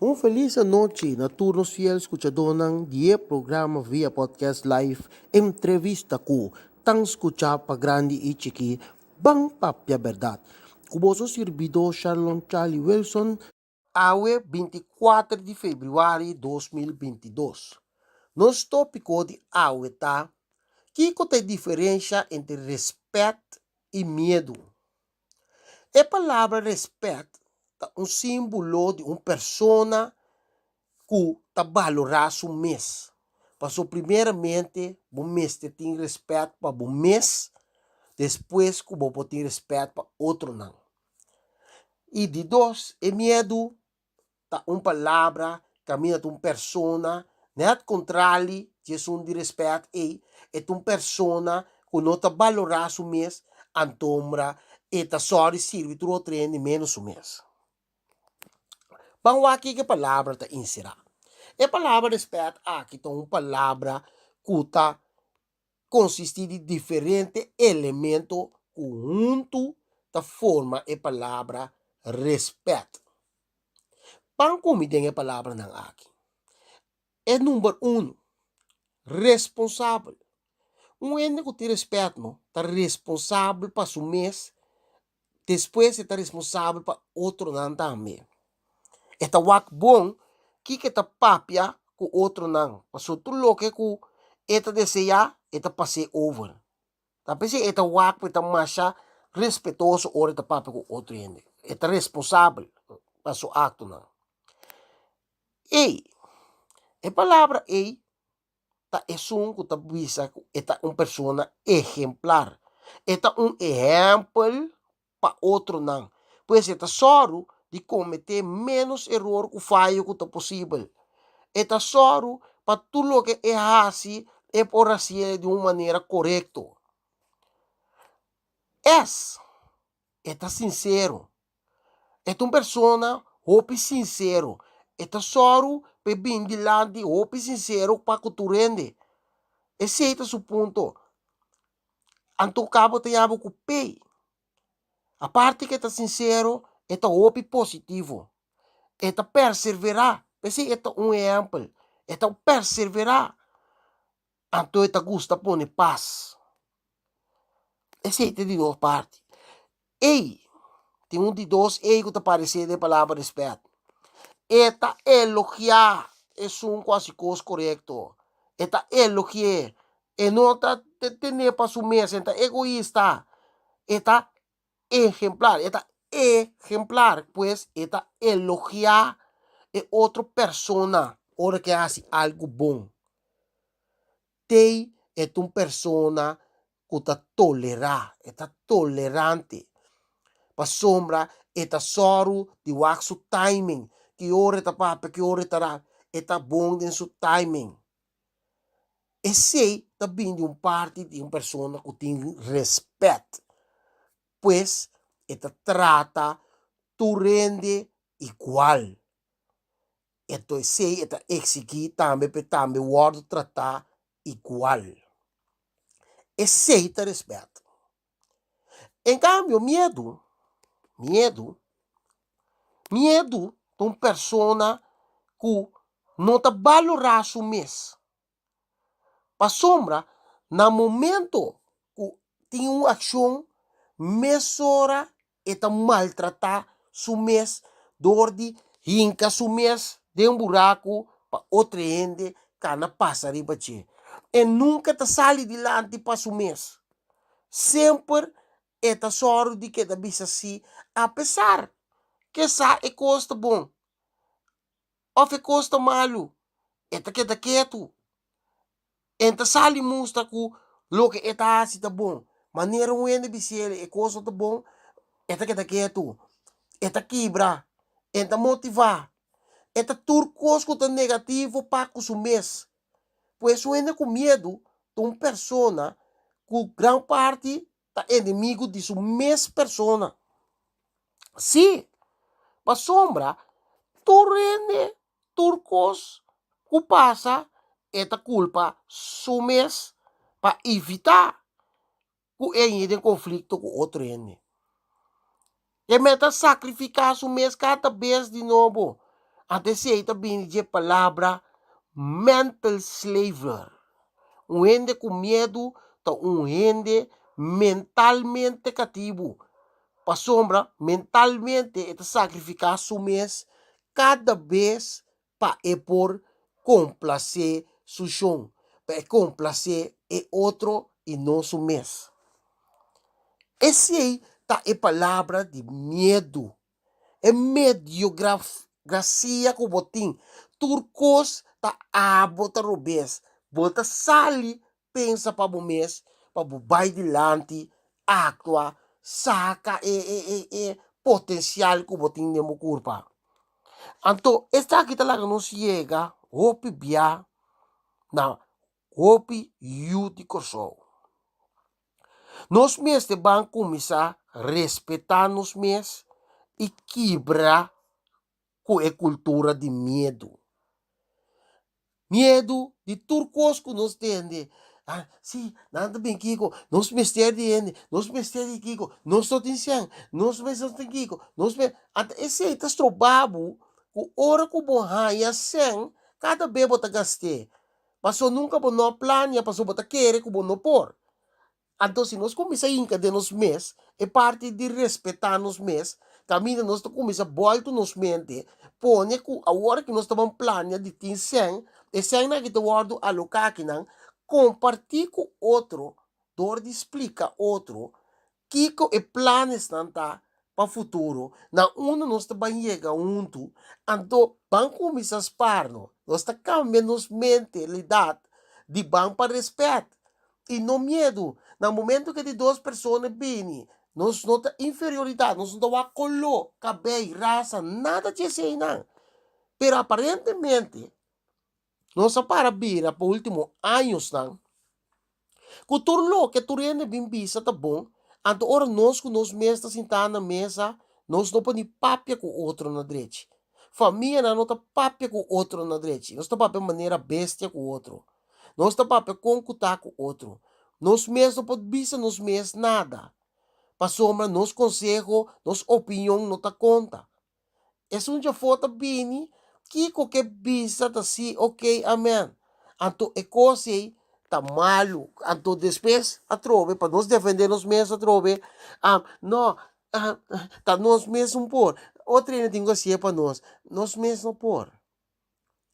Un felis anochi na tur nos fiel skuchadónan di e programa via podcast live Entrevista ku tan skuchá pa grandi i chikí Ban Papia Bèrdat ku boso sirbidó Sharlon Charlie Wilson. Awe 24 di febrüari 2022. Nos tópiko di awe ta, Kiko ta e diferensha entre rèspèt i miedu? E palabra rèspèt ta un símbolo di un persona ku ta balorá su mes. Pasobra primeramente bo mester tin rèspèt pa bo mes, despues ku bo por tin rèspèt pa otronan. I di dos, e miedu ta un palabra kaminda ta un persona, nèt kontrali di esun di rèspèt ei, e ta un persona ku no ta balorá su mes, antombra e ta sòri sirbi tur otro hende ménos su mes. Ban wak kiko e palabra ta enserá. E palabra rèspèt aki ta un palabra ku ta konsistí di diferente elemento ku huntu ta forma e palabra rèspèt. Ban kumi den e palabranan aki. E number uno, responsabel. Un hende ku tin rèspèt no ta responsabel pa su mes, despues e ta responsabel pa otronan tambe. E ta wak bon kiko e ta papia ku otronan, pasobra tur loke ku e ta deseá e ta pas'é over. Ta p'esei e ta wak ku e ta masha respetoso ora e ta papia ku otro hende. E ta responsabel pa su aktonan. Ei, e palabra ei ta esun ku ta bisa ku e ta un persona ehemplar. E ta un ehèmpel pa otronan. Pues e ta sòru di kometé ménos eror ku fayo ku ta posibel. E ta sòru pa tur loke e hasi e por hasié di un manera korekto. Es, e ta sinsero. E ta un persona hopi sinsero. E ta sòru pa e bin dilanti hopi sinsero pa ku tur hende. Esei ta su punto. Anto kabo ta yama ku pei. Aparte ku e ta sinsero, e ta hopi positivo. E ta perseverá. P'esei e ta un ehèmpel. E ta perseverá. Anto e ta gusta pone pas. Esei ta di dos parti. Ei, tin un di dos ei ku ta paresé den e palabra rèspèt. E ta elogiá esun ku hasi kos korekto. E ta elogi'é. E no ta ten'é pa su mes, e ta egoista. E ta ehemplar, e ta ehemplar, pues e ta elogiá e otro persona ora ku e hasi algu bon. Tei e ta un persona ku ta tolerá, e ta tolerante, pasobra e ta sòru di wak su timing, ki ora e ta papia, ki ora e ta ra, e ta bon den su timing. Esei ta bini di un parti di un persona ku tin rèspèt, pues e ta trata tur hende igual. Enton esei e ta eksigí tambe pa e tambe wòrdu tratá igual. Esei ta rèspèt. En kambio miedu, miedu, miedu ta un persona ku no ta balorá su mes. Pasobra na momento ku tin un akshon mesora e ta maltratá su mes dor di hinka su mes den buraku pa otro hende kana pasa riba dje. E nunka ta sali dilanti pa su mes. Semper e ta sòru di keda bisa sí apesar ke sa e kos ta bon òf e kos ta malu, e ta keda ketu. E ta sali mustra ku loke e ta hasi ta bon. Manera un hende bis'el e kos no ta bon, e ta keda ketu, e ta kibra, e ta motivá, e ta tur kos ku ta negativo pa ku su mes. Pues un hende ku miedu ta un persona ku gran parti ta enemigu di su mes persona. Sí, pasobra tur hende Tur kos ku pasa e ta kulpa su mes pa evitá ku e hini den konflikto ku otro hende. E mester sakrifiká su mes kada bes di nobo. Anto esei ta bini dje palabra mental slaver. Un hende ku miedu ta un hende mentalmente katibu, pasobra mentalmente e ta sakrifiká su mes kada bes pa e por komplasé su shon, pa e komplasé e otro i no su mes. Esei ta e palabra di miedu. E mediogracia ku bo tin, tur kos ta abo ta robes. Bo ta sali pensa pa bo mes, pa bo bai dilanti, aktua, saka e e e e potensial ku bo tin den bo kurpa. Anto esaki ta laga nos yega hopi bia na hopi yu di Kòrsou. Nos mester ban kuminsá respetá nos mes i kibra ku e kultura di miedu. Miedu di tur kos ku nos tende. Ah, si, nan ta bin kiko, nos mester di hende, nos mester di kiko, nos no tin sèn, nos mester tin kiko, nos me. Anto esei ta stroba bo ku ora ku bo haña sèn, kada be bo ta gast'é. Paso nunka bo no a plania, paso bo ta kere ku bo no por. Anto si nos kuminsá hinka den nos mes e parti di respetá nos mes, kaminda nos ta kuminsá bòltu nos mente, pone ku awor ku nos ta ban plania di tin sèn, e sènnan aki ta wòrdu aloká akinan, kompartí ku otro dor di splika otro Kiko e planesnan ta pa futuro? Na unda nos ta ban yega huntu? Anto ban kuminsá sparno. Nos ta kambia nos mentalidat di ban pa respèt i no miedu. Na momento ku e di dos persona bini, nos no ta inferioridat, nos no ta wak koló, kabei, rasa, nada di eseinan. Pero aparentemente Nos a para bira pa ultimo añosnan ku tur loke tur hende bin bisa ta bon, anto ora nos ku nos mes ta sintá na mesa, nos no por ni papia ku otro na drechi. Famianan no ta papia ku otro na drechi, nos ta papia manera bestia ku otro. Nos ta papia kon ku ta ku otro. Nos mes no por bisa nos mes nada, pasobra nos konseho, nos opinion no ta konta. Esun djafó ta bini, kiko ke bisa ta si, ok, amen. Anto e kos ei ta malu. Anto despues atrobe, pa nos defendé nos mes atrobe, ah, no, ta nos mes un por. Otro hende tin ku hasié pa nos. Nos mes no por.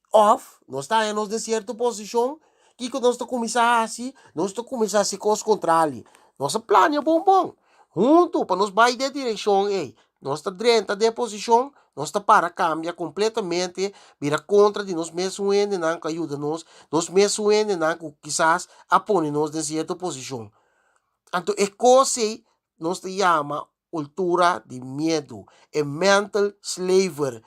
Òf nos ta haña nos den sierto posishon, kiko nos ta kuminsá hasi? Nos ta kuminsá hasi kos kontrali. Nos a plania bon bon, huntu pa nos bai den e direkshon ei. Nos ta drenta den e posishon, nos ta para kambia kompletamente, bira kontra di nos mesun hendenan ku a yuda nos, nos mesun hendenan ku kisas a pone nos den sierto posishon. Anto e kos ei nos ta yama kultura di miedu, e mental slaver.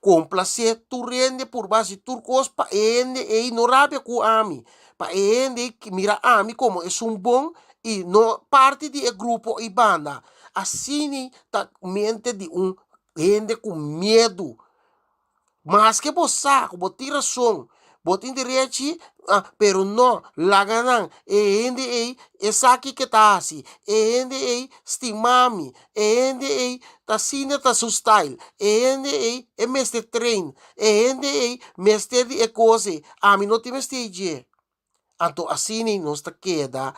Komplasé tur hende purba hasi tur kos pa e hende ei no rabia ku ami, pa e hende ei mira ami komo esun bon i no parti di e grupo ei banda. Asina ta mente di un hende ku miedu. Maske bo sa ku bo tin rason, bo tin derechi, pero no, laga nan, e hende ei e sa kiko e ta hasi, e hende ei stima mi, e hende ei ta asina ta su style, e hende ei e mester train, e hende ei mester di e kos ei, ami no tin mester di dje. Anto asina nos ta keda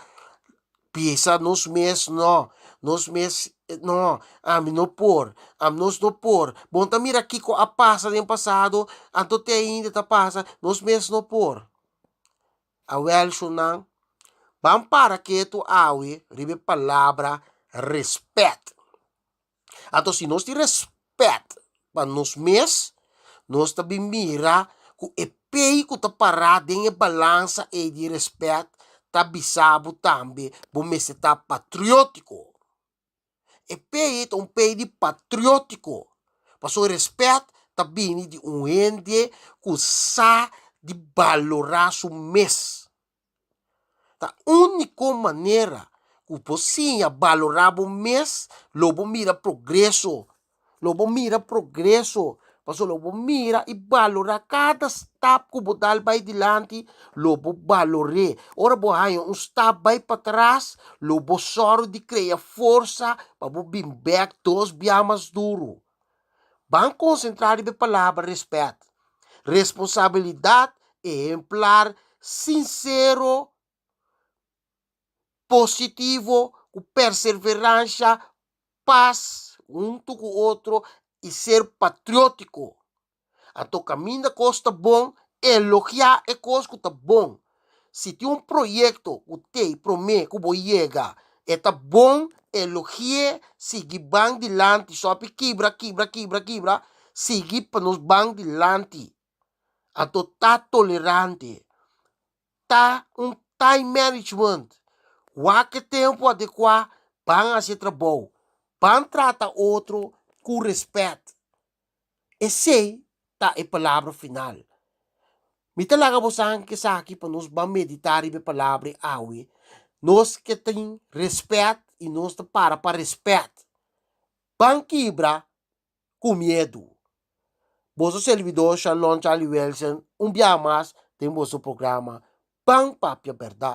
bisa nos mes no, nos mes no, ami no por, ami nos no por. Bo no ta mira kiko a pasa den pasado, anto te ainda ta pasa, nos mes no por. Awel shonnan, ban para ketu awe riba e palabra respet. Anto si nos tin respet pa nos mes, nos ta bin mira ku e pei ku ta pará den e balansa ei di respet ta bisa bo tambe bo mester ta patriótiko. E pei ta un pei di patriótiko, pasobra respet ta bini di un hende ku sa di balorá su mes. Ta úniko manera ku bo siña balorá bo mes, lo bo mira progreso. Lo bo mira progreso, pasobra lo bo mira i balorá kada stap ku bo dal bai dilanti, lo bo balor'é. Ora bo haña un stap bai patras, lo bo sòru di krea forsa pa bo bin bèk dos bia mas duru. Ban konsentrá riba e palabra rèspèt. Responsabilidat, ehemplar, sinsero, positivo, ku perseveransha, pas huntu ku otro i ser patriótiko. Anto kaminda kos ta bon, elogiá e kos ku ta bon. Si tin un proyekto ku t'ei promé ku bo yega, e ta bon, elogi'é, sigui ban dilanti, sòpi kibra, kibra, kibra, kibra, sigui pa nos ban dilanti. Anto ta tolerante, ta un time management, wak e tempu adekuá, ban hasi e trabou, ban trata otro ku rèspèt. Esei ta e palabra final. Mi ta laga bosan ku esaki pa nos ban meditá riba e palabra ei awe. Nos ke tin rèspèt i nos ta para pa rèspèt. Ban kibra ku miedu. Boso servidor Shalon Charlie Wilson un biaha mas den boso programa Ban Papia Bèrdat.